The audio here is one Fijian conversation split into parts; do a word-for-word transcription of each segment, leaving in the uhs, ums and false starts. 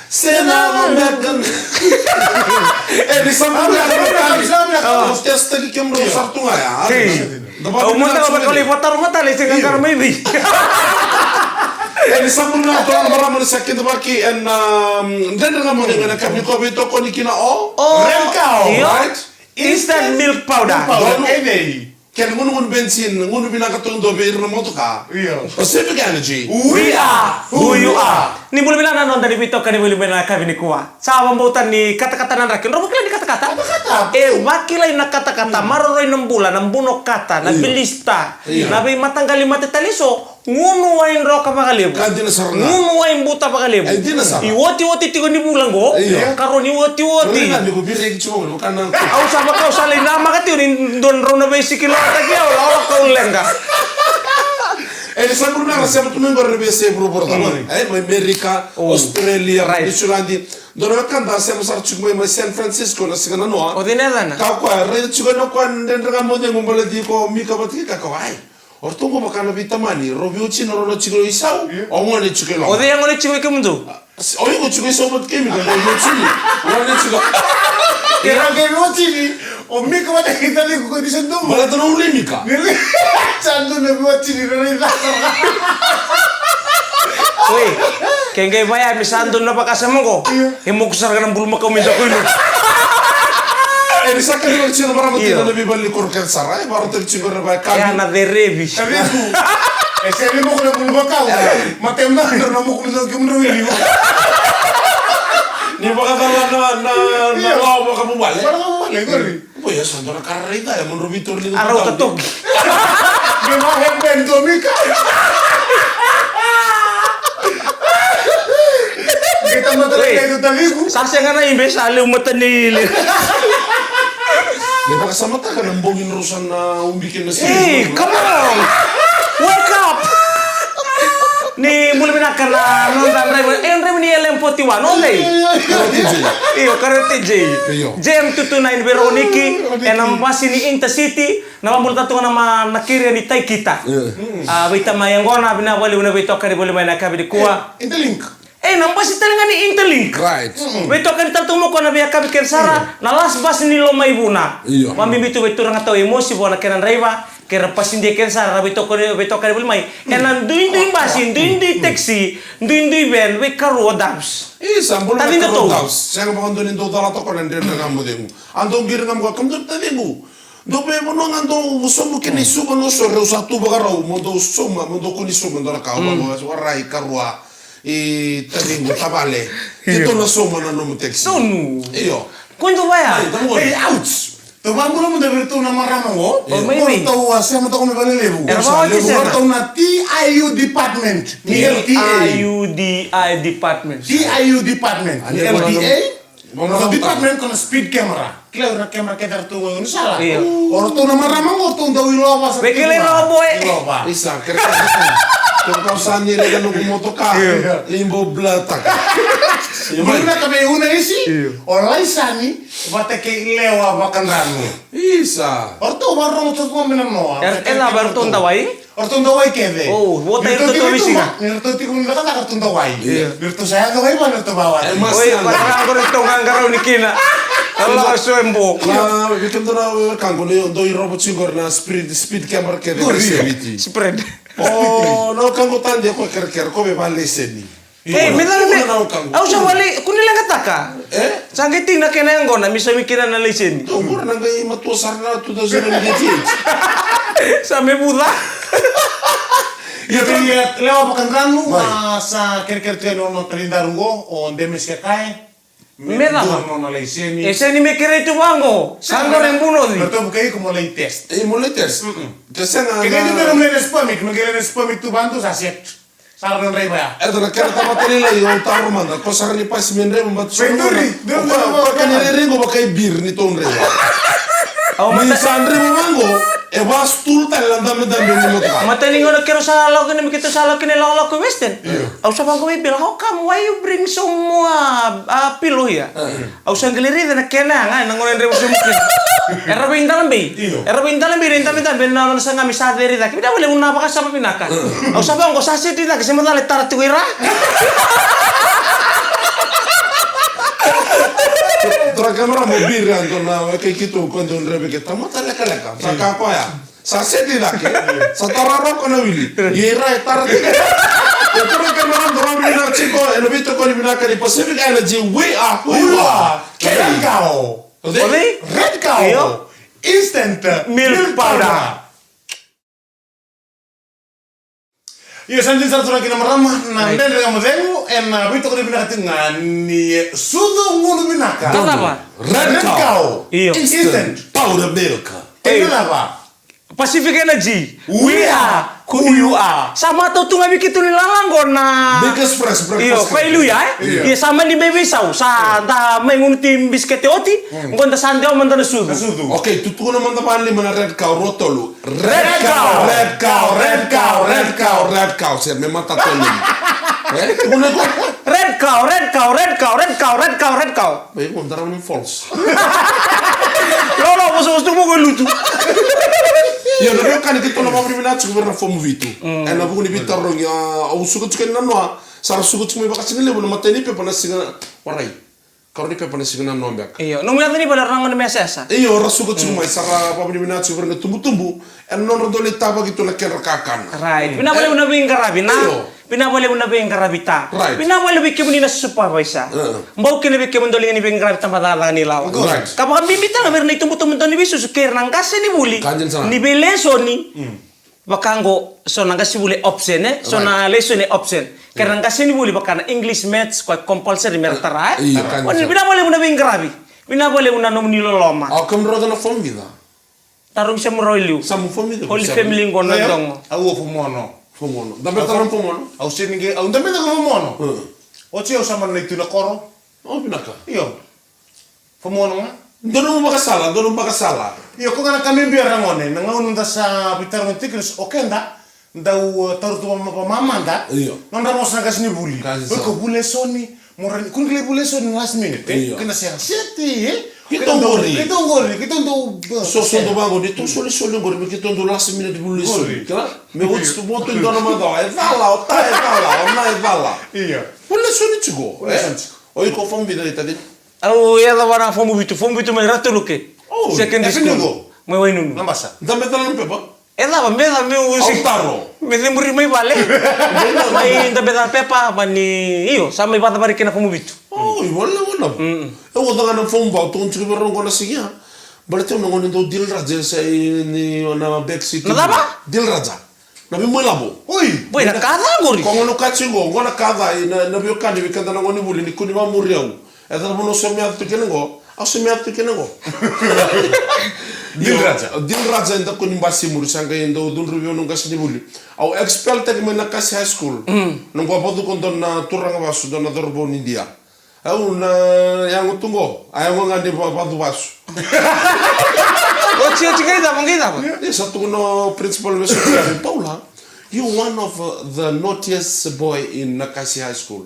Sena vabeka. E, ni sa bula na tali. Au testaki kemudrau sara tu ga ya. Au mada ga vakali vataroga tale se qaqara mai vei. E, ni sa bula na tali, marama ni sa kidavaki ena, um, Dredre Ga Mo Cegu ena yakavi nikua, veitokoni kina o Renka, right? Instant milk powder. Kena gunugunu bensin, gunu vinaka taudua vei ira na motoka. Io. Pacific Energy. We are who you are. Ni bula vinaka na noda ni veitokani voli mai na yakavi nikua. Sa vakabauta ni katakata na draki. Drau vakila ni katakata? Katakata. E vakila na katakata, maroroi na bula, na bunokata, na bilista, na veimataqali mate tale eso. Gunu wai droka vakalevu. Ka dina sara ga. Gunu wai buta vakalevu. E dina sara. Iotioti tiko ni vula qo. Io. Karua ni iotioti. Io, na, ni ko viri ki tiko, vaka na. Au sa vaka, au sa lai namaka tiko ni dua na drau na veisiki lawataki au, lawa kau leqa. E, ni sa bula na sema tu mai qori na veiyasai vuravura. Mm. E, mai Amerika, Australia, New Zealand. Dua na wekada sema sara tiko mai, mai San Francisco na siga nanoa. O cei na yacana? Ka o koya, raica tiko na koya na Dredre Ga Mo Cegu baleti ko Mika vata kei Kakau, ai. O ratou qo vaka na veitamani, rau veiwatini, rau na tiko i sau, o gone tiko i loma. O cei a gone tiko i kemudou? O iko tiko i sau vata kei Mika, rau veiwatini, o gone tiko. Ia, rau veiwatini, o Mika vata kei Taliku ko ni sa dou. Baleta na ulu i Mika. Ni sa dou na veiwatini, rau na i caka. Oi, ke qai vaya me sa dou na vakasama qo. Ia. E moku sara ga na bulumakau me daku i lotu. E, ni sa kena vaka tiko na marama tiko na veivale ni koro kece sara, e, varau tale tiko na vaka. E, na cerevi. Cerevi. E, sere moku na bulumakau. Matai mada na moku na kemudrau i liu. Ni vakacala na, na, na lawa vakavuvale. Vakavuvale, qori. Oi, e sa dua na ka ra raica, e, mo drau veitori liga. A rau ka toki. Me na headband do Mika. Qai tamata na kai do Taliku. Sa sega na ibe, sa levu mata ni le. Me vakasamataka na bogi ni rau sa na ubi kina na sili. Hey, come on! Wake up! Ni bula vinaka na noda draiva, e, draiva ni L M forty-one, o cei? Io, Karate J. Io. J M two two nine Veroniki, ena basi ni Intercity, na vabula tatu ga na ma-, na keria ni Taikita. Io. A, veitama yaqona, vinaka vakalevu na veitokani voli mai na yakavi nikua. Interlink. E, na basi tale ga ni Interlink. Right. Veitokani tale tu mai o koya na veiyakavi kece sara, na last bus ni Lomaivuna. Io. Vakabibi tu vei turaga tau Emosi vua na kena draiva, kei ira pasidia kece sara, ra veitokani, veitokani voli mai. Ena duidui basi, duidui taxi, duidui van, vei Karua Doves. Isa, bula na Karua Doves. Sega vakadua ni dau cala toka na Dredre Ga Mo Cegu. A dau qiri ga mo ka, kemudou taciqu. Dou veivanua ga dou sobu kina i Suva, no sore, au sa tu vakarau, mo dou sauma, mo dou kua ni sauma, dou na ka, au vaka, warai, karua, i taciqu, tavale. Io. Keitou na sauma na nomu taxi. Sonu. Io. Kua ni dou vaya. Ei, tamu gone. Ei, ouch. Tou vakabula mada vei iratou na marama qo. Io. O mai vei? Tou a sema toka mai Valelevu. Era vakawati sega. Iratou na T I U department. Ni L T A. T I U D I department. T I U department. Ni L T A. Vamos lá, department ko na speed camera. Kila na camera kece ratou qo ni sala. Io. O ratou na marama qo, ratou dau ilova sa. Vei kila ilova, boy. Ilova. Isa, kere kere. Tou kau sa ni lega noqu motoka. Io. Limbo blataka. Io, mai. Una ka vei una isi. Io. O Laisani, vata kei Lewa Vakadranu. Isa. O ratou vakarorogo taucoko mai na noa. E, e cava, o ratou dawai? O ratou dawai kece. O, vota iratou tiko mai Viti ga. Ni ratou tiko mai cakacaka ratou dawai. Io. Ni ratou sa yaco ga i vale ratou vawati. Oi, vata ga qori ratou qaqarauni kina. Lako so e bo. Na, vei kemudou na wekaqu ni dau irobo tiko qori na speed, speed camera kece. Qori. Spread. O, na wekaqu tadi ko kerekere, ko vei vale seni. Ei, me cala me. Au sa vale, kua ni leqataka. E? Sa qai tini na kena yaqona, me saumi kina na laiseni. Au qori na qai matua sara na two thousand and eight. Sa me vuca. Ia, ia, Lewa Vakadranu, a, sa kerekere tu yani o nona talidaru qo, o Demes Kekae. Me cava? Dua na nona laiseni. E seni me kerei tu vaqo. Sa qori e bunoci. Na tovu kei iko mo lai test. E, mo lai test. Mm-mm. Ke sega na. Ke kei tu na learner's permit, me qai learner's permit tu vaqo sa set. Sa ra na draiva ya. Eto na kena tamata lailai, au taro mada, ko sara ni pasi me draiva, but so. Vei duri, duri, duri, duri, duri. Ko kena rere qo vakai bir ni tou draiva. Ni sa draiva vaqo, e va stool tale na dabedabe ni motoka. Matani gauna keirau sa lako kina, me keitou sa lako kina, lakolako i Western. Io. Au sa vaqo vei Bill, how come, why you bring some more, uh, uh, pillow here? Au sa qai lai raica na kena yaga, na gauna e draiva sobu kina. Era veidalabei. Io. Era veidalabei, era dabedabe, na nona saga me sa ceri cake. Vinaka vakalevu na vakasama vinaka. Au sa vaqo, sa seti cake, se macala e tara tiko i ra. Turaga kei na marama, o Biri a dua na wekai keitou ko dau dreve ke tamata lekaleka. Sa ka koya. Sa seti cake. Sa tara roko na wili. Ia ira e tara tiko. Ia turaga kei na marama, turaga vinaka tiko ena veitokoni vinaka ni Pacific Energy, we are who you are. Red Cow. O cei? Red Cow. Io. Instant milk powder. Io, sa dina sara turaga kei na marama, na dredre ga mo cegu ena veitokoni vinaka tiko ga ni sucu gunu vinaka. Cava? Red Cow. Io. Instant powder milk. Io. Cava? Pacific Energy. We are who you are. Sa matau tu ga vei keitou ni lala qo na Biggest fresh breakfast. Io, ko i luya, e? Io. Ia sa mani mai veisau, sa da mai gunuti bisikete oti, qo da sa dewa mada na sucu. Na sucu. Okay, tutuku na mada vanima na Red Cow, rua, tolu. Red Cow, Red Cow, Red Cow, Red Cow, Red Cow. Sere, me matata e lima. E? Tukuna iko? Red Cow, Red Cow, Red Cow, Red Cow, Red Cow, Red Cow. Vei iko, dara ni false. Lo, lo, vosa, vosa tu mo ko lutu. Io, na veiwekani, keitou na vakavinavinaka tiko vei ira na fomu vitu. Ena vuku ni veitarogi, a, au suka tiko ena noa, sa ra suka tiko mai vakasigalevu na matai ni pepa na siga, warai. Karua ni pepa na siga na noa beka. Io, nomu yaca ni vale ra gone me yasayasa. Io, ra suka tiko mai, sa ra vakavinavinaka tiko vei ira na tubutubu ena nodra dau lai tavaki tu na kedra kakana. Right. Vinaka vakalevu na veiqaravi, na. Io. Vinaka vakalevu na veiqaravi, ta. Right. Vinaka vakalevu vei kemuni na supervisor. Bau kina vei kemudou liga ni veiqaravi, tabacakacaka ni lawa. Right. Ka vakabibi tale ga vei ira na itubutubu dau ni veisusu kei ira na qasenivuli. Ka dina sara. Ni veilesoni. Vaka oqo, so na qasenivuli e option, e? So na lesoni e option. Kei ira na qasenivuli vaka na English, Maths, koya e compulsory me ra tara, e? Io, ka dina sara. Vinaka vakalevu na veiqaravi. Vinaka vakalevu na nomuni loloma. Au kemudrau na fomu vica? Tarogi se murau e liu. Sa mu fomu vica? Holy Family qo na dogo. Au o fomu ono. Fomu ono. Dabe tale na fomu ono? Au sega ni qai, au dabe tale na fomu ono. Oti au sa mani tu na koro. O, vinaka. Io. Fomu ono ga. Dua nomu vakasala, dua nomu vakasala. Io, ko ga na ka bibi, ra gone, na gauna da sa veitarogi tiko o keda, dau, e, taura tu vamamada. Io. Nodra vosa na qasenivuli. Ko iko vulesoni, mo ra, ko ni qai vulesoni last minute, e? Io. Kena sega seti, e? Keitou qori. Keitou qori, keitou dau, e, so, so dau vaqo, ni tou solisoli qori, me keitou dau last minute vulesoni. Qori. Kila? Me oti tu, mo tu e dua na macawa, e cala, o ta e cala, o na e cala. Io. Vulesoni tiko, e? Vulesoni tiko. O iko fomu vica, i tacini? Au yacova na fomu vitu, fomu vitu mai Ratu Luke. O, secondary school. Mai Wainunu. Na basa. Dabe tale na pepa? E cava, me cava, me usi. Au taro. Me cemuri mai vale. Mai dabe tale na pepa, mani, io, sa mai vacavari kei na fomu vitu. O, i vale, vale. Mm. E, au caka na fomu va, au tukuna tiko vei rau qo na siga. Baleta au na gone dau dilraja, sa i ni na back seat. Na cava? Dilraja. Na veimau ilavo. Oi! Boi, na ka ca qori. Ko gona ka tiko qo, qo na ka ca, na, na veiwekani, vei keda na gonevuli, ni kua ni vakamuri au. E cava na vanua au se mai yaco tu kina qo? Au se mai yaco tu kina qo. Dilraja. Io, dilraja, eda kua ni basi muri, sa qai dau cudruvi au na qasenivuli. Au expel taki mai Nakasi High School. Mm. Noqu a vacuka dua na turaga vasu, dua na cauravou ni Idia. Au na yago tu qo, a yago ga ni va-, vacu vasu. Oti, oti, qai cava, qai cava? Ia sa tukuna o principal me sotari, Paula, you one of, uh, the naughtiest boy in Nakasi High School.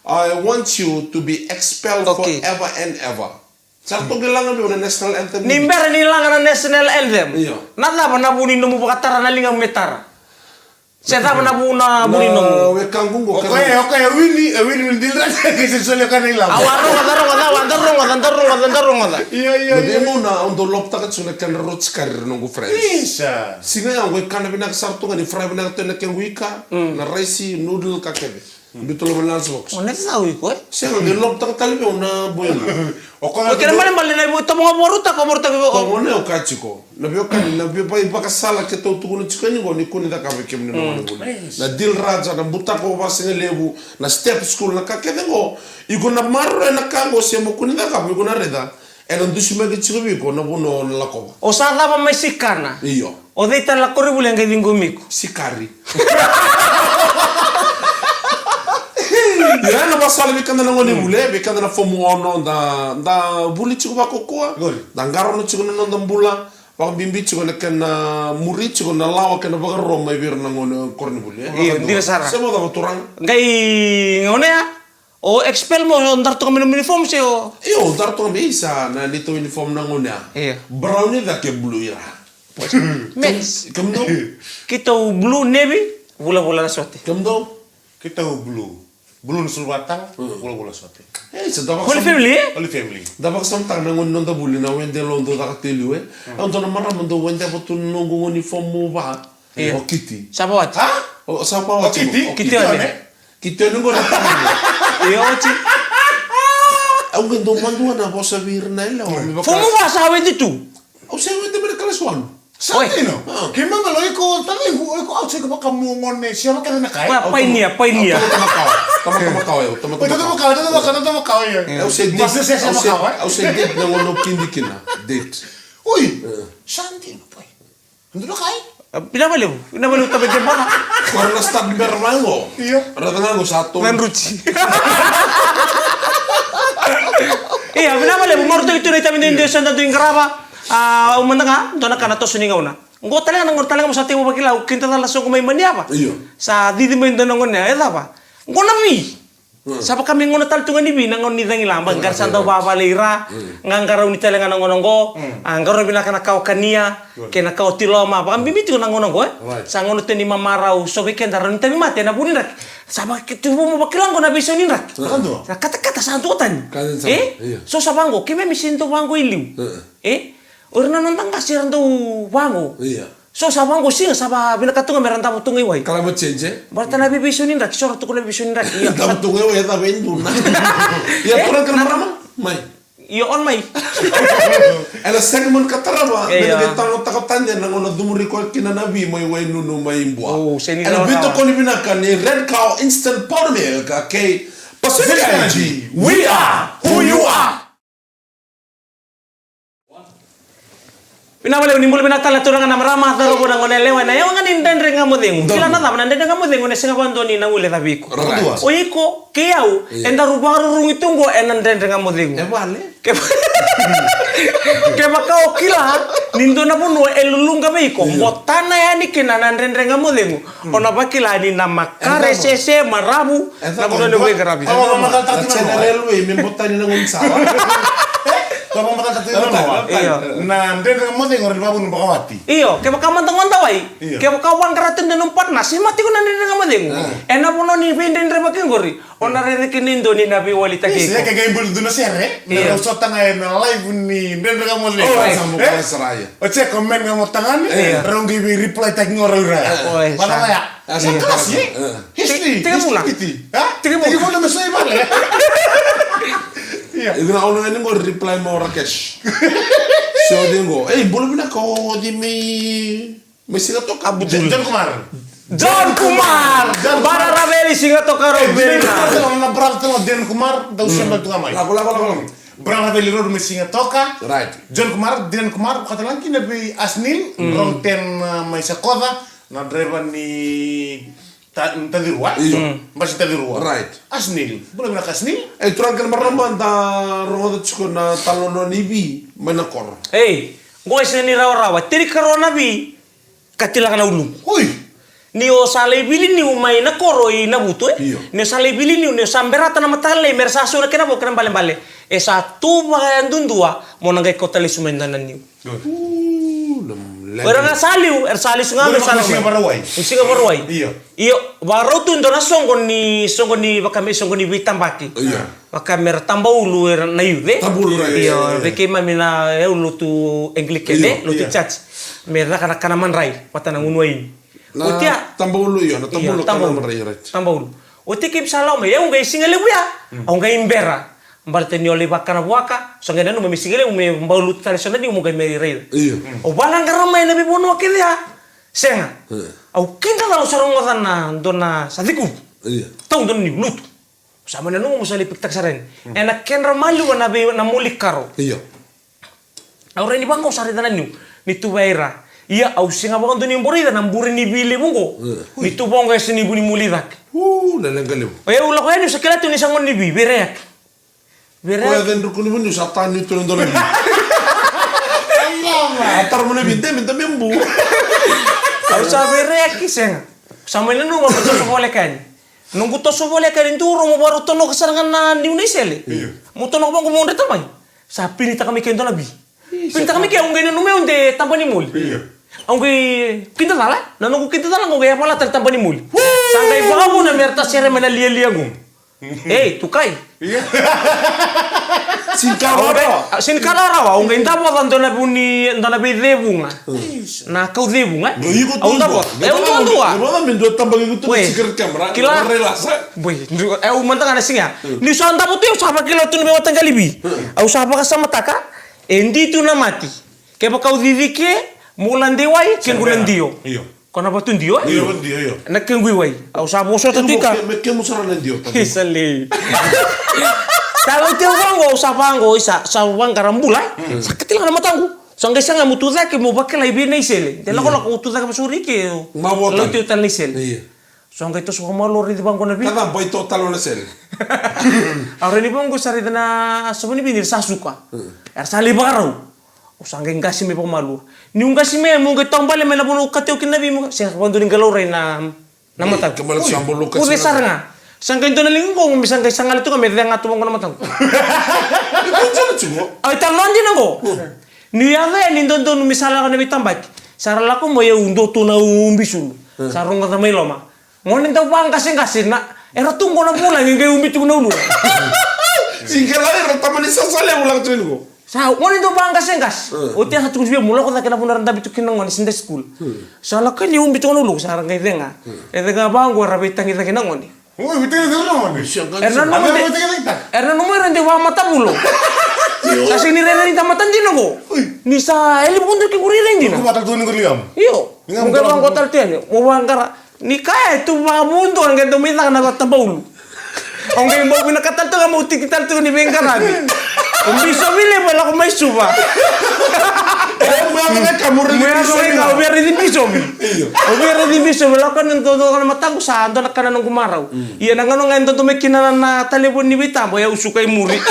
I want you to be expelled, okay, forever and ever. Sa ratou qai laga vei au na national anthem. Ni bera ni laga na national anthem. Io. Na cava na vu ni nomu vakatara na ligamu me tara? Se cava na vu, na vu ni nomu? Na wekaqu qo. O koya, o koya, e wini, e wini, wini dilraja, ke se solia koya na ilavo. Au a rogoca, rogoca, au a da rogoca, da rogoca, da rogoca. Io, io, io. Na veigauna au dau loptaka tiko na kedra roti kari, ira noqu friends. Isa. Siga ya qo e kana vinaka sara tu ga ni fry vinaka tu na kequ ika, mm, na raisi, noodle, ka kece. Biuta loma na lunch box. O na cau iko, e? Sega, qai loptaka tale vei au na boy. O koya, o kena balebale na itabaga vakarautaka, vakarautaka vei au. Koya gona au kaya tiko. Na veiwekani, na vei-, vei-, vakasala keitou tukuna tiko yani qo ni kua ni cakava vei kemuni na gonevuli. Na dilraja, na butako vakasigalevu, na step school, na ka kece qo. Iko na maroroya na ka qo se mo kua ni cakava, iko na raica. Ena dusimaki tiko vei iko na vanua o na lakova. O sa cava mai Sikana? Io. O cei tale na koronivuli e qai ciqomi iko? Sikari. Ia, na vakasala vei keda na gonevuli, vei keda na fomu ono, da, da vuli tiko vakaukauwa. Qori. Da qarauna tiko na noda bula. Vakabibi tiko na kena muri tiko na lawa kei na vakarorogo mai vei ira na gone koronivuli, e? Io, dina sara. Se mo cava turaga? Qai gauna ya, o expel mo, o dara toka mai na uniform se o? Io, dara toka mai, isa, na neitou uniform na gauna ya. Io. Brown i cake, blue i ra. Mix. Kemudou? Keitou blue, navy, vulavula na sote. Kemudou? Keitou blue. Balloon, silver tala, vulavula sote. E, sa da Holy vaka Family, e? Holy Family. Da vakasamataka na gauna ni noda vuli na wede lo dau caka tu e liu, e. Au dua na marama dau wede vatu na noqu gauna ni fomu va. Io. O Kiti. Sa vawati. A? O, sa vawati. O Kiti? O Kiti One. Kiti One qori. Io, oti. Au qai dau madua na vosa vei ira na yalewa. Fomu va sa wede tu. Au se wede mai na kalasi walu. Sa dina. Keimami lo iko taliqu, iko au se ko vakamu gone, se vaka na kai. Painia, painia. Tamata makawa. Tamata makawa, tamata makawa. Tamata makawa, tamata makawa. Au se date, au se, au se date na gauna o kidi kina. Date. Ui. Sa dina, pai. Dua na kai. Vinaka vakalevu, vinaka vakalevu, tabe ke bana. Kora na start bera mai qo. Io. Rata ga qo sa to. Nan ruti. Ia, vinaka vakalevu, maruta ki tu na itavi dede sa da dui qarava. A, au mada ga, dua na ka na toso ni gauna. Qo tale ga na gauna tale ga mo sa tekivu vakila, au kidacala soqo mai Maniava. Io. Sa cici mai dua na gone, e cava? Qo na vi. Sa vaka me gauna tale tu ga ni vi, na gauna ni cagila, ba qara sa dau vavale ira, ga qarauni tale ga na gauna qo, a qarauni vinaka na ka o kania, kei na ka o tiloma, vakabibi tiko na gauna qo, e? Sa gauna tu ni mamarau, so vei keda rawa ni tauvimate, ena vu ni draki. Sa vaka tu vu mo vakila qo na veisau ni draki. Na katakata sa duatani. E? So sa vaqo, keimami se dau vaqo i liu. E? O ira na noda qase era dau vaqo. Ia. So sa vaqo siga sa vavinakata tu ga mera davo tu ga i wai. Climate change, e? Baleta na veiveisau ni draki, so ra tukuna veiveisau ni draki. Ia. Davo tu ga i wai, e cava e dua na. Ia, turaga kei na marama, mai. Io, on mai. Ena segment ka tarava, meda veitalanoataka tani ena gauna cumuri koya kina na vi mai Wainunu mai Bua. Ena veitokoni vinaka ni Red Cow Instant Powder Milk, okay? Pacific Energy, we are who you are. Vinaka vakalevu, ni bula vinaka tale na turaga na marama, cauravou, na gone yalewa, na yawa ga ni Dredre Ga Mo Cegu. Kila na cava na Dredre Ga Mo Cegu, na sega vakadua ni na gule cavi iko. O iko kei au, edaru vakarurugi tu qo ena Dredre Ga Mo Cegu. Kevaka o kila ni dua na vanua e luluqa vei iko, botana yani kina na Dredre Ga Mo Cegu. O na vakila ni na makaresese, maravu, na vanua ni veiqaravi. Au vakamatata tu na railway me botani na gaunisala. Au vakamatata tu na railway. Na Dredre Ga Mo Cegu, o rawa ni vakavuna vakawati. Io, kevaka mada ga o dawai, kevaka o vaqara tu na nomu partner, se mate iko na Dredre Ga Mo Cegu. Ena vanua ni veidredrevaki qori. O na raica kina e dua ni na veiwalitaki iko. Ia, ke qai buli dua na sere, me rau sota ga ena live ni Dredre Ga Mo Cegu. O, sa mo kaya sara ya. O check comment ga mo tagane, rau qai vei reply taki ga o rau ira ya. Vaka ya. Sa kalasi, e? History, history kiti. Tiki vula me soi vale. Ia. Iko na ono ga ni qori reply mo Rakesh. So de qo. Ei, bula vinaka o di mai Mai Sigatoka, Butul. John Kumar. John Kumar. Bara Raveli Sigatoka, Raveli. Na brother tale o John Kumar, dau sembel tu ga mai. Lako, lako, lako. Brother Raveli Road mai Sigatoka. Right. John Kumar, John Kumar, vaka tale ga kina vei Asnil, wrong turn, uh, mai Sakoca, na driver ni Ta-, Tacirua. Io. Basi Tacirua. Right. Asnil. Bula vinaka Asnil. E, turaga kei na marama, da rogoca tiko na talanoa ni vi mai na koro. Ei, qo e sega ni rawarawa. Tinikarua na vi, ka tilaka na ulumu. Oi. Ni o sa lai vili niu mai na koro i Navutu, e? Io. Ni o sa lai vili niu, ni o sa berata na mataqali lailai, me ra sa sau na kena vo, kena balebale. E sa tu vakayadudua, mo na qai kauta lesu mai dua na niu. Oi. O ira ga sa liu, era sa lesu ga mai Siga Vakarauwai. Io. Io, vakarau tu e dua na soqo ni, soqo ni, vaka me soqo ni veitabaki. Io. Vaka me ra tabaulu era na youth, e? Tabaulu, right. Io, vei keimami na, e, lotu Anglican, e? Lotu church. Me caka na kana madrai vata na gunu waini. Oti ya. Tabaulu, io, na tabaulu, kana madrai, right. Tabaulu. Oti keimami sa lako mai, au qai siga levu ya. Au qai bera. Baleta ni o lai vakana vuaka, so qai nanuma me siga levu me bau lutu tale so na niu mo qai mai raica. Io. O vakaqara mai na veivanua kece ya. Sega. Au kidacala au sa rogoca na dua na sa cikuvu. Io. Tau dua na niu lutu. Sa mai nanuma mo sa lai pikitaka sara yani. Ena kedra maliwa na vei, na moli karo. Io. Au rai ni vaqo sa raica na niu. Ni tu vei ira. Ia au sega vakadua ni bau raica na bure ni vi levu qo. Ni tu vaqo e sa ni vu ni moli cake. U, na leqa levu. O yau lako yani au sa kila tu ni sa gone ni vi, veireyaki. Veireyaki. Koya cen ruku ni vuniu sa tani tu na dua na vi. A tara mo na vi, demi, demi bu. Au sa veireyaki sega. Sa mai nanuma mo toso voleka yani. Noqu toso voleka yani duro mo vakarau tonoka sara ga na niu na isele. Io. Mo tonoka vaqo mo dreta mai. Sa pinitaka mai ke dua na vi. Pinitaka mai ke au qai nanuma au de taba ni moli. Io. Au qai kidacala, na noqu kidacala qo qai yavala tale taba ni moli. Sa qai vakavuna me ra tasere mai na lialia qo. Ei, tukai. Ia. Sini ka rawarawa. Au qai, sini ka rawarawa, au qai davoca dua na vu ni, dua na veicevuga. Na kau cevuga, e? Au davoca. E, au dua, dua. Dua me dua tabaki iko tu na secret camera. Kila. Rai lasa. Boi, au mada ga na siga. Niu sa davo tu, au sa vakila tu na veiwataqalivi. Au sa vakasamataka. E di tu na mati. Kevaka au cici ke, mo la de wai, kequ na dio. Io. Ko na vatu dio, e? Io, dio, io. Na kequ i wai. Au sa vosota tu i ka. Me kemu sara na dio, tata. Isa le. Sa lau teu vaqo, au sa vaqo, isa, sa vaqara bula, e? Sa katila na mataqu. Sa qai saga mo tu cake, mo vakila i vei na isele. De lakolako, mo tu cake, mo sori ke. Ma vota. Lau teu tale na isele. Io. Sa qai toso vakamalua, raici vaqo na vili. Ka cava, bai to tale na isele. Au rai ni vaqo, sa raica na sova ni vili, sa suka. Era sa lai vakarau. Au sa qai qasi mai vakamalua. Niu qasi mai, meu qai taubale mai na vanua au kateu kina na vili, se vakadua ni qai laurai na, na mataqu. Ui, ka mala sa bolo kasi. Uce sara ga. Sa qai dua na liga qo, me sa qai sa gale tu ga me cega tu vaqo na mataqu. Iko dua na tiko? Ai, talo dina qo. Niu yaco yani dodonu me sa lako na veitabaki. Sa ra lako mai, au dua tu na ubi sulu. Sa rogoca mai loma. Gone dau vaqaseqase na, era tu qo na vulagi qai ubi tiko na uluna. Sini kila era tamani sasa levu lako tiko ni qo. Sa gone dau vaqaseqase. Oti a sa tukuni vei au mo lako cake na vanua era dabe tu kina na gone, Sunday school. Sa lako yani ubi tiko na uluna, sa ra qai cega. E cega vaqo era veitagi cake na gone. Oi, veitagi cake na gone. Era nanuma de, era nanuma era dau vakamatavulo. Sa sega ni rairai tamata dina qo. Ni sa eli vudu ke qori rai dina. Io. Mo qai vaqo tale tu yani. Mo vaqara. Ni kaya e tu vakavudu, a qai dau mai caka na vatabaulu. Au qai bau vinakata tale tu ga meu tiki tale tu ga ni veiqaravi. O bisovi levu e lako mai Suva. Mo yaco mai ka, mo raici bisovi. Au via raici bisovi. Au via raici bisovi, lako na dodonu na mataqu, sa dua na ka na noqu marau. Ia na gauna ga e dodonu mai kina na, na talevoni ni veitaba, e au suka i muri.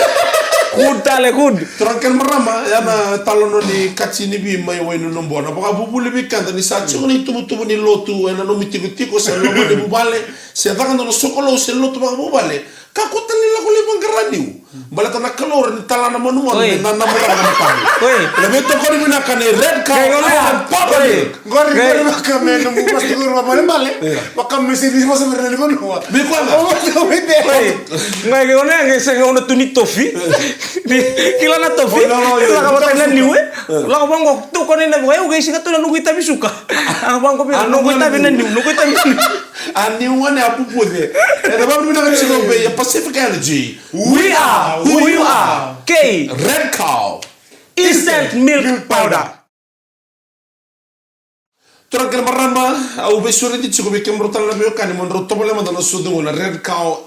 Good tale, good. Turaga kei na marama, ya na talanoa ni kaji ni vi mai Wainunobua. Na vakavuvuli vei keda ni sa tiko na ituvatuva ni lotu ena nomu itikotiko se loma ni vuvale, se caka dua na sokalou se lotu vakavuvale. Kakua tale ni lako lai vaqara niu. Baleta na Kalou rawa ni tala na manumanu me nanamuraka na matamu. Oi. Na veitokoni vinaka nei Red Cow Island Pub and Milk. Qori, qori vaka me nomu pastor qori vakabalebale. Vaka me se ni vosa me rairai vanua. Vei koya ga. Oi. Qai ke one qai sega una tu ni tofi. Ni kila na tofi. Lako vata na niu e. Lako vaqo tu kona ina vua, au qai sega tu na noqu itavi suka. A vaqo vei noqu itavi na niu, noqu itavi na niu. A niu gone a pupuce. Ena vavinavinaka tiko vei a Pacific Energy. We are who you are. Kei Red Cow Instant Milk Powder. Turaga kei na marama, au veisureti tiko vei kemudrau tale na veiwekani mo drau tovolea mada na sucu qo na Red Cow,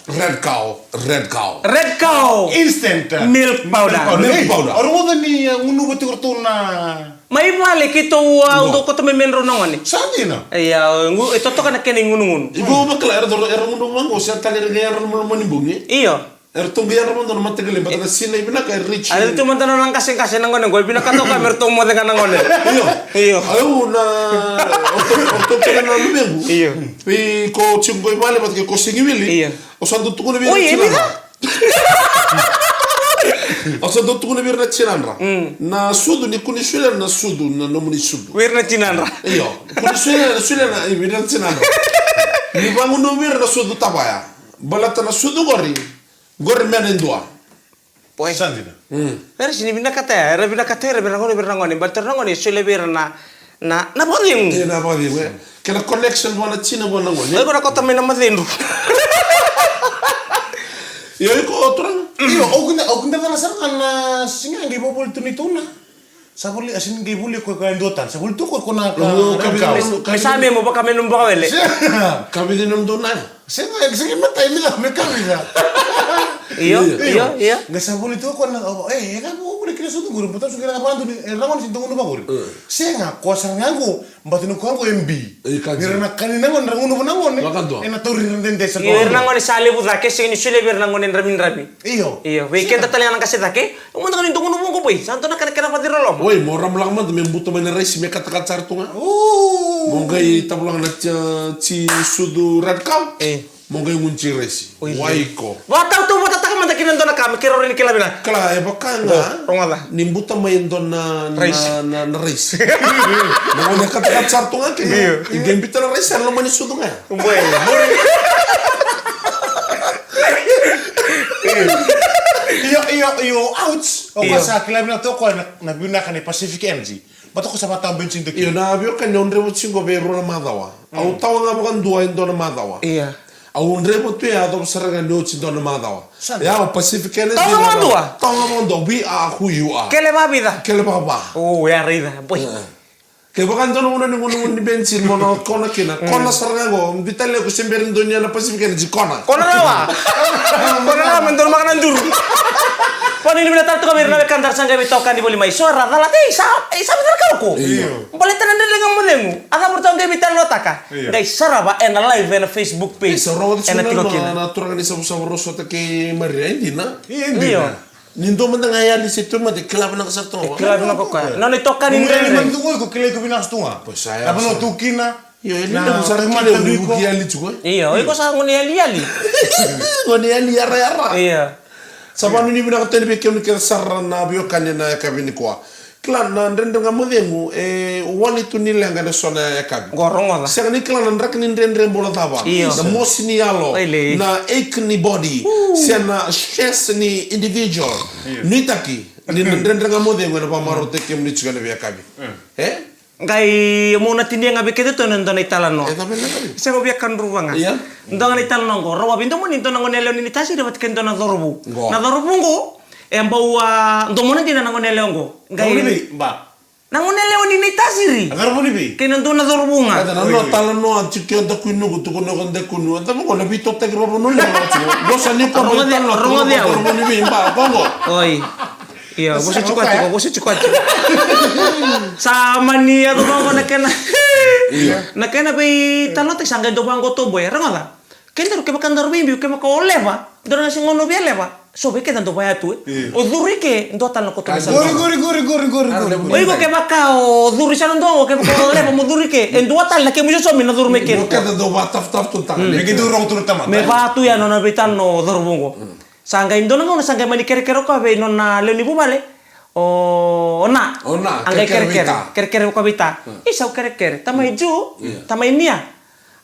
Red Cow, Red Cow. Red Cow Instant Milk Powder. Milk Powder. Au rogoca ni, e, gunuva tiko ratou na. Mai vale keitou, a, dau kauta mai me drau na gone. Sa dina. Ia, e totoka na kena igunugunu. Iko vakila era, era gunuva qo se tale era qai yadra na loma ni bogi. Io. Eratou qai yadra mada na mataqali, baleta na sinai vinaka e rich. A ratou mada na qaseqase na gone qo, e vinaka toka me ratou moce ga na gone. Io. Io. Au na, o ratou kece na luvequ. Io. Vei ko tiko qo i vale vata kei ko sega ni wili. Io. Au sa dau tukuna vei ira na tinadra. Au sa dau tukuna vei ira na tinadra. Na sucu, ni kua ni solia na sucu, na nomuni sucu. Vei ira na tinadra. Io. Kua ni solia, solia na, vei ira na tinadra. Ni vagunuvi ira na sucu tavaya. Baleta na sucu qori. Qori me na dua. Poi. Sa dina. Era sini vinakata ya, era vinakata ya, era vei ira na gone, vei ira na gone, baleta ira na gone, solia vei ira na, na, na vakacegu. E, na vakacegu, e. Kena connection vua na tina vua na gone. Oi, ko na kota mai na macedru. Io, iko, turaga. Io, au kida, au kida cala sara ga na siga qai vavoli tu ni tuna. Sa voli, a sini qai voli ko, ko e dua tale. Sa voli tu ko, ko na ka, ka, me sa me mo vaka me nomu vakawele. Ka vica nomu dou na. Sega, sega me tai me ka, me ka vica. Io, io, io. Qai sa voli tu ko na, e, e ka voli kina sucu qori, bota su kina ka vadu ni, e, ragone si dogonu vakori. Sega, ko sa ngaku, bata ni ko ngaku M B. Ni ra na kani na gone, ra gunuva na gone. Vakadua. E na tauri ra dede sa. Io, ira na gone sa levu cake, sega ni solia vei ira na gone dramidrami. Io. Io, vei keda tale ga na qase cake. Au mada ga ni dua gunu vuqo boi, sa dua na kena kena vaciroloma. Oi, mo ramu lako mada me buta mai na raisi me katakata sara tu ga. Mo qai tavulaga na ti, ti sucu Red Cow. E. Mo qai gunu ti raisi. Oi. Waiko. Vakatautau vatataka mada kina dua na ka me keirau rawa ni kila vinaka. Kala, e vaka ga. Rogoca. Ni buta mai e dua na, na, na raisi. Na gone katakata sara tu ga kina. Io. I qai biuta na raisi, a loma ni sucu ga. Boi, boi. Io, ouch. O koya sa kila vinaka toka o koya na, na vinaka ni Pacific Energy. But o koya sa vakatabeni tiko. Io, na veiwekani, au draiva tiko vei rua na macawa. Au tawa ga vakadua e dua na macawa. Ia. Au draiva tu e yacova sara ga ni oti dua na macawa. Sa dua. Ia, o Pacific Energy. Tawa ga vakadua? Tawa ga vakadua. We are who you are. Kele vakavica? Kele vakava. O, ya raica. Boy. Kevaka e dua na gauna ni gunaguna ni bensin mo na kona kina, kona sara ga qo, biuta levu se bera ni donuya na Pacific Energy, kona. Kona rawa. Kona rawa me donumaka na duru. Kua ni vinakata toka vei ira na wekada ra sa qai veitokani voli mai. So era calata, ei sa, ei sa veitalanoa ko. Io. Baleta na Dredre Ga Mo Cegu. A cava ratou qai veitalanoataka? Io. Qai sarava ena live ena Facebook page. Io, sa rogoca tiko ena tiko kina na turaga ni Savasava, Rosota kei Maria, e dina. Io, e dina. Io. Ni dua mada ga e yali se tauvimate, kila vinaka sara tu ga. Kila vinaka o koya. Nona itokani ni Dredre. Mo yali mada tu ga o iko, kila iko vinaka tu ga. Pois ya. Na vanua tu kina. Io, e levu sara na tauvimate, kila o iko. Iko yali tu ga. Io, o iko sa gone yaliyali. Gone yali yarayara. Io. Sa vanuinui vinaka tale vei kemuni kece sara na veiwekani ena yakavi nikua. Kila na Dredre Ga Mo Cegu, e wali tu ni leqa ena so na yakavi. Qo rogoca. Sega ni kila na draki ni dredre bula cava. Io. Na mosi ni yalo. Oilei. Na ache ni body. Se na stress ni individual. Io. Nuitaki ni na Dredre Ga Mo Cegu ena vakamarautaki kemuni tiko ena veiyakavi. Mm. E? Qai mo na tinia ga vei keitou e dua na italanoa. E cava na yakavi? Sega, via kadruva ga. Ia. Dua ga na italanoa qo. Rau a veidomoni e dua na gone yalewa ni Naitasiri vata kei dua na cauravou. Qo. Na cauravou qo e bau a domona dina na gone yalewa qo. Qai. Cauravou ni vei? Ba. Na gone yalewa ni Naitasiri. A cauravou ni vei? Kei na dua na cauravou ga. Eda na nona talanoa tiko, o Dakuinuku, tukuna o Dakuinuku. Eda vaqo na veitokotaki vakavanua levu tiko. Vosa ni ko. Rogoci, rogoci au. Cauravou ni vei, ba, vaqo. Oi. Io, vosa tiko tiko, vosa tiko tiko. Sa mani yaco vaqo na kena. Io. Na kena veitalanoataki sa qai dau vaqo toboya. Rogoca. Kedaru kevaka daru veibiu, kevaka o leva, daru na se gauna via leva. So vei keda dau vaya tu, e. Io. O curu i ke, dua tale na koto mai sa. Qori, qori, qori, qori, qori, qori. O iko kevaka o curu i sa na dua, o kevaka o leva mo curu i ke, e dua tale na kemu isosomi na curu mai ke. O keda dau vakatafutafu tu taka. Mm. Me qai dau rogo tu na tamata. Me vaka tu ya nona veitalanoa o cauravou qo. Mm. Sa qai dua na gauna, sa qai mani kerekere o koya vei nona lewe ni vuvale. O, o Na. O Na, a qai kerekere, kerekere vei Ta. Kerekere vei Ta. Mm. Isa, au kerekere. Tamai Ju, mm, tamai Nia.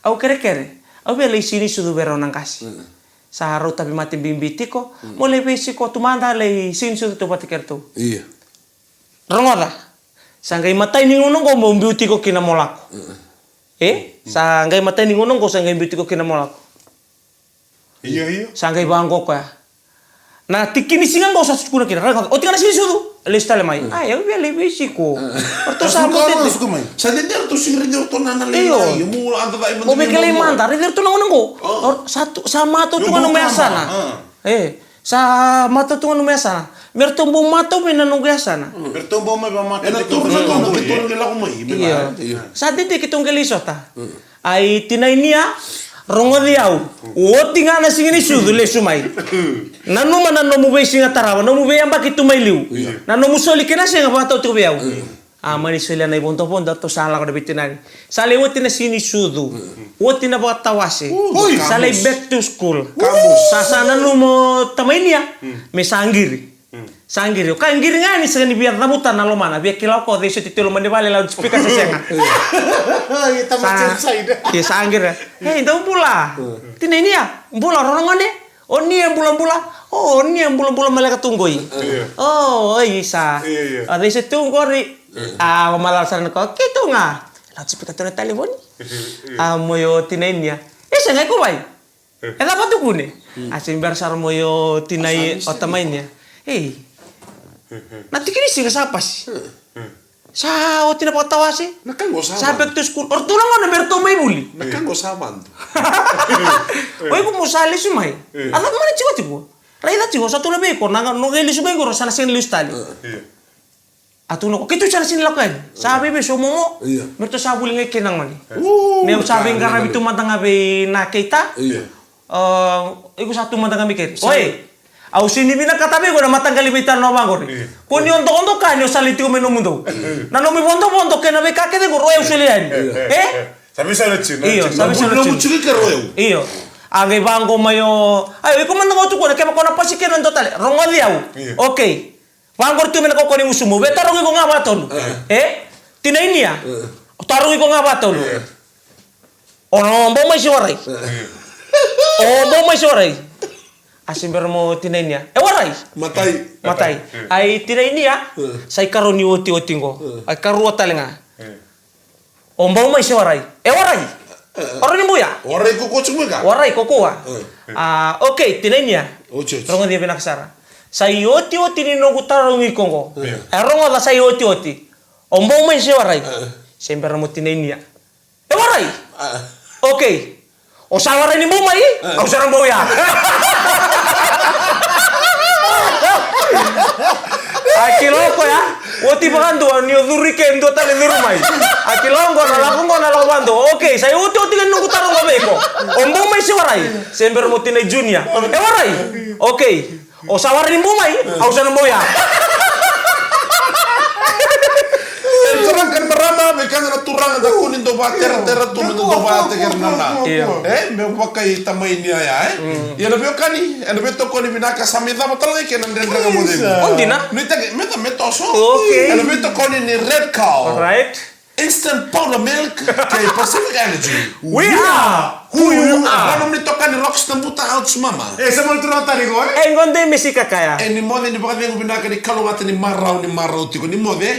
Au kerekere. Au via lai sigi ni sucu vei rau na qase. Mm. Sa rau tauvimate bibi tiko. Mm. Mo lai veisiko tu mada, lai sigi ni sucu tu vata kei ratou. Io. Rogoca. Sa qai matai ni gauna qo mo biu tiko kina mo lako. Mm. E? Mm. Sa qai matai ni gauna qo sa qai biu tiko kina mo lako. Io, io. Sa qai vaqo koya. Na tiki ni siga qo sa tukuna kina. Raica, oti ga na sigi ni sucu. Lesu tale mai. Mm. Ai, au via lai veisiko. Mm. O ratou sa bau tete. Sa dede o ratou sigi, raici o ratou na, na lai. Io. Mo veikelei mada, raici o ratou na gauna qo. O, sa tu, sa matau tu ga nomu yasana. E, sa matau tu ga nomu yasana. Me ratou bau matau mai na noqu yasana. Mm. Me ratou bau mai vakamatau. Ena tolu na gauna keitou qai lako mai. Io. Io. Sa dede keitou qai lai sota. Mm. Ai, tinai Nia, rogoci au. Oti ga na sigi ni sucu, lesu mai. Nanuma na nomu veisiga tarava, nomu veiyabaki tu mai liu. Io. Na nomu soli kei na sega vakatau tiko vei au. Io. A mani solia na ivodovodo, ratou sa lako na veitinani. Sa lai oti na sigi ni sucu. Oti na vakatawase. Ui. Sa lai back to school. Sa, sa nanuma o tamai Nia me sa qiri. Mm. Sa qiri. O ka qiri ga ni sega ni via cavuta na lomana, via kila o koya o cei soti tiko e loma ni vale, loudspeaker se sega. Io, tama sa, outside. Io, sa qiri. Hei, dou bula. Mm. Tinai Nia, bula, rau na gone. O Nia, bulabula. O Nia, bulabula, maleka tu qoi. Io. O, oi, sa. Io, io. O cei soti tu qori. Mm. A, o macala sara na koya, keitou ga. Loudspeaker tu na talevoni. Mm. A, moi o tinai Nia. E sega, iko vai. E cava tukuni? Mm. A se bera sara mo i o tinai, o tamai Nia. Ei. Na tiki ni siga sa pasi. Mm. Sa oti na vakatawase. Na ka qo sa, sa back to school. O ratou na gone me ratou mai vuli. Na ka qo sa vadu. O iko mo sa lesu mai. Mm. A cava mani tiko tiko? Raica tiko, sa tu na vei iko, na, na qai lesu mai qo, sa na sega ni lesu tale. Mm. A tukuna o koya, keitou sa na sega ni lako yani. Sa veivesu momo. Io. Me ratou sa vuli ga i ke na gone. Io. Meu sa veiqaravi tu mada ga vei Na kei Ta. Io. A, iko sa tu mada ga mai keri. Oi. Au sega ni vinakata vei iko na mataqali veitalanoa vaqori. Io. Ko ni o dokadoka ni o sa lai tiko mai nomudou. Io. Na nomu ivodovodo kei na veika kece qori o yau solia yani. Io. E? Sa veisau na tiko. Io, sa veisau na tiko. Io. A qai vaqo mai o. Ai, iko mada ga o tukuna, kevaka o na pasi kina dua tale. Rogoci au. Io. Okay. Vaqori tu mai na kaukauwa ni gusumu, via tarogi iko ga vakatolu. E? Tinai Nia. O tarogi iko ga vakatolu. O bau mai se warai. O bau mai se warai. A se bera mo tinai Nia. E wara Matai. Matai. Ai tinai ni ya. Sa ikarua ni otioti qo. Ai karua tale ga. O bau mai se warai. E warai. Warai ni bau ya. Warai ko ko tiko mai ka. Warai ko koa. A, okay, tinai ni ya. Otioti. Rogoci vinaka sara. Sa iotioti ni noqu tarogi iko qo. E rogoca sa iotioti. O bau mai se warai. Se bera mo tinai ni ya. E warai. Okay. O sa warai ni bau mai. Au sa na bau ya. A kila o koya. Oti vakadua ni o curu i ke dua tale curu mai. A kila o qo na lako qo na lako vakadua. Okay, sa iotioti ga ni noqu taro ga vei iko. O bau mai se warai. Se bera mo tinai Junior. E warai. Okay. O sa warai ni bau mai. Au sa na bau ya. E turaga kei na marama, me kena na turaga da kuni dou vakateratera tu me dou vakatekerana. Io. E me vakai tamai ni yaya e. Ia na veiwekani, ena veitokoni vinaka sa mai cava tale ga i ke na Dredre Ga Mo Cegu. O dina. Nuitaki me ta me toso. Okay. Ena veitokoni ni Red Cow. Alright. Instant powder milk kei Pacific Energy. We are who you are. Vanua ni toka ni Rocks na buta outs mama. E sa moli turaga tani ko e. E qo dei me sika kaya. E ni moce ni vakacegu vinaka ni kalougata ni marau ni marau tiko ni moce.